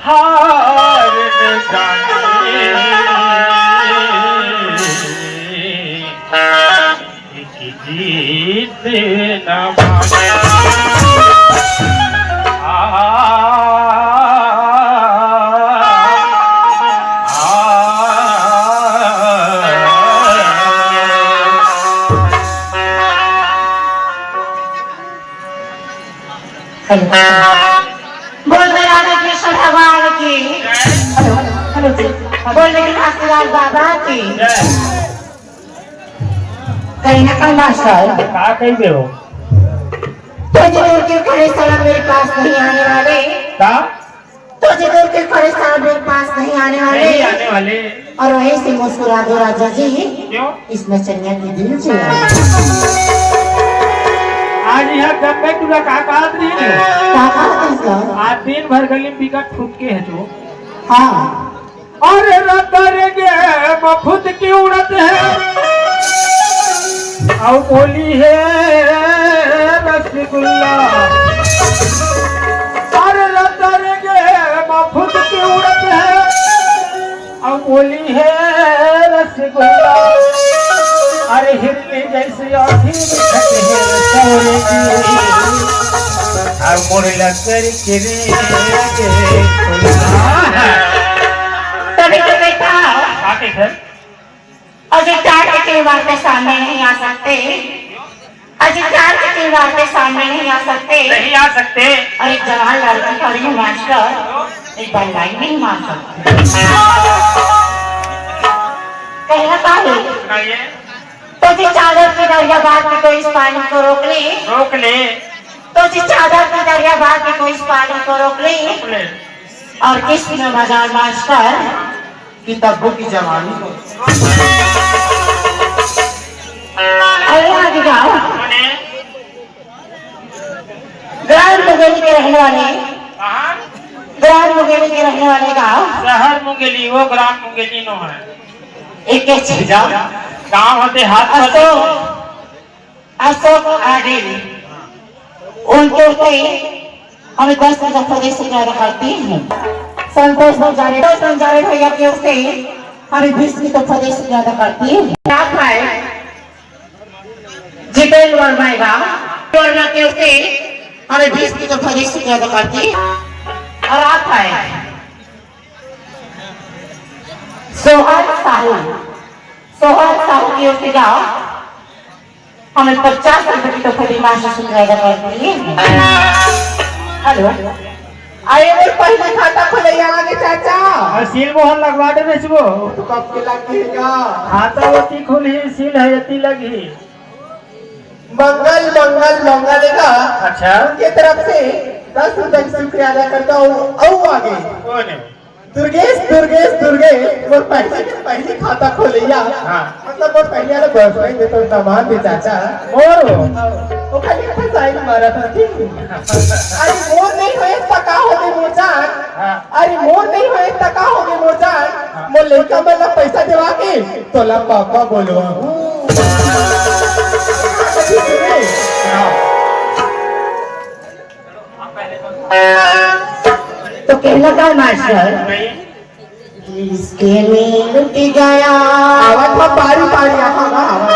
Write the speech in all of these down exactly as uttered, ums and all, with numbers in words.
हार न जाने, एक जीत न माने। आ, आ, आ। हेलो। बोल दे राधा कृष्ण भगवान की। Hello, hello, hello. बोल दे घासीदास बाबा की। कहीं ना कहीं मास्टर। का कही दे हो? तुझे दूर के खड़े सलाम मेरे पास नहीं आने वाले। का? तुझे दूर के खड़े सलाम मेरे पास नहीं आने वाले। नहीं आने वाले। और वहीं से मुस्कुरा दो राजा जी। क्यों? इस नचनिया के दिल से। आज यहाँ जब मैं तुला का कहत रही हूँ। का कहत रही हूँ? आज दिन भर गली में बिकट फुटके है जो। हाँ। अरे रतर गे मफुत की उड़त है, अउ बोली है रसगुल्ला। अरे रतर गे मफुत की उड़त है, अउ बोली है रसगुल्ला। अरे हिरनी जैसे आँखी दिखत है सौरे की। अब मोर लकर के रे, रे फुलवा। तभी तो बेटा, आके घर। अजय चार के त्योहार पे सामने नहीं आ सकते। अजय चार के त्योहार पे सामने नहीं आ सकते। नहीं आ सकते। अरे जवान लड़की खड़ी है मास्टर, एक बार लाइन नहीं मार सकते। कहना का है? सुनाइए। तो जी चादर की दरिया बांध के कोई इस पानी को रोक ले। रोक ले। तो जी चादर की दरिया बांध के कोई इस पानी को रोक ले। रोक ले। और किस्त में बाजार मास्टर की तब्बू की जवानी को। अरे आगे जाओ। ग्राम मुंगेली के रहने वाले, कहाँ? ग्राम मुंगेली के रहने वाले गाँव। शहर मुंगेली, वो ग्राम मुंगेली नो है। एक एक चीज जाओ। गाँव होते हाथ पर अशोक, अशोक आदिल, उनके से हमें दस रुपये से ज्यादा करती है। संतोष बंजारे, संतोष बंजारे भैया की ओर से हमें बीस की तो से ज्यादा करती है। आप आए जितेंद्र वर्मा का, वर्मा की ओर से हमें बीस की तो से ज्यादा करती है। और आप आए सोहन साहू, सोहन साहू की ओर से जाओ, हमें पचास रुपए की तो खड़ी मासिक सुविधा कर दी। हेलो, अरे वो पहले खाता खोले आगे चाचा। और सील मोहर लगवा दे बेचबो। तो कब के लग गया? खाता वो ती खुल ही सील है यती लगी। मंगल, मंगल, मंगल का अच्छा। उनके तरफ से दस रुपए की शुक्रिया अदा करता हूँ। आओ आगे। कौन है? दुर्गेश, दुर्गेश, दुर्गेश, मोर पहली, पहली खाता खोलैया। हाँ। मतलब मोर पहली वाला बॉयफ्रेंड है तो सामान भी चाचा। मोर हो? वो खाली अच्छा साइन मारा था, ठीक है? अरे मोर नहीं होए त का हो गए मोर जान? हाँ। अरे मोर नहीं होए त का हो गए मोर जान? हाँ। मोर लइका मन ला पैसा देवा के तोला पापा बोलवा हूँ। हाँ। तो कहना का मास्टर, इसके में लुट गया। आवत ह पारी पारी, आहा, आहा, आहा।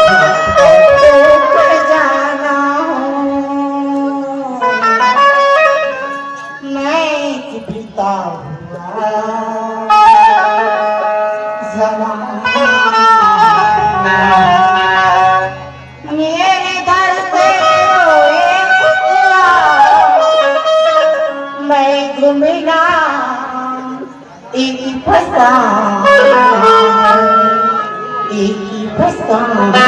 तो खजाना हूँ मैं, कि पीता हुआ जमाना। मेरे दर पे रोए पुतला, मैं गुमनाम एक फसाना, एक फसाना।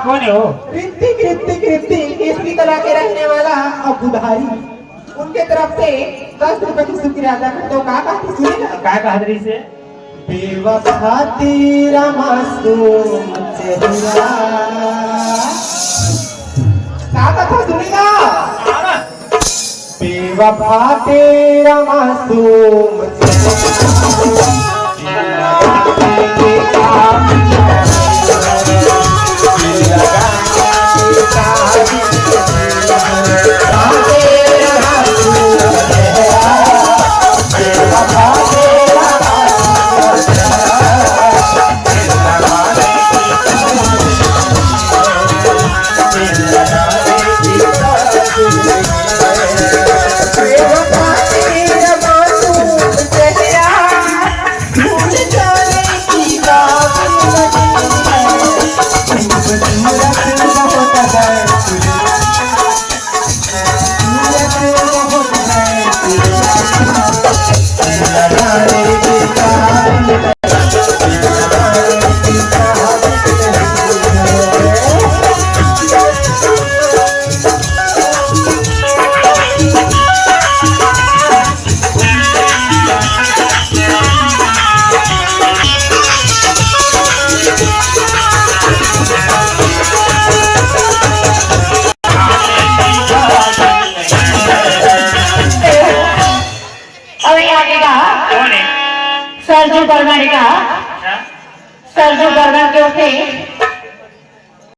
कौन है वो? ऋतिक, ऋतिक, ऋतिक, केसरी कला के रहने वाला और बुधारी। उनके तरफ से दस रुपए की शुक्रिया अदा करता हूँ। का कहत हे सुने ना? का कहत रहिस हे? बेवफा तेरा मासूम चेहरा। का कहत हे सुने ना? बेवफा तेरा मासूम चेहरा। अउ ये आगे गा कौन है? सरजू बर्मन गा। अच्छा। सरजू बर्मन के ओर से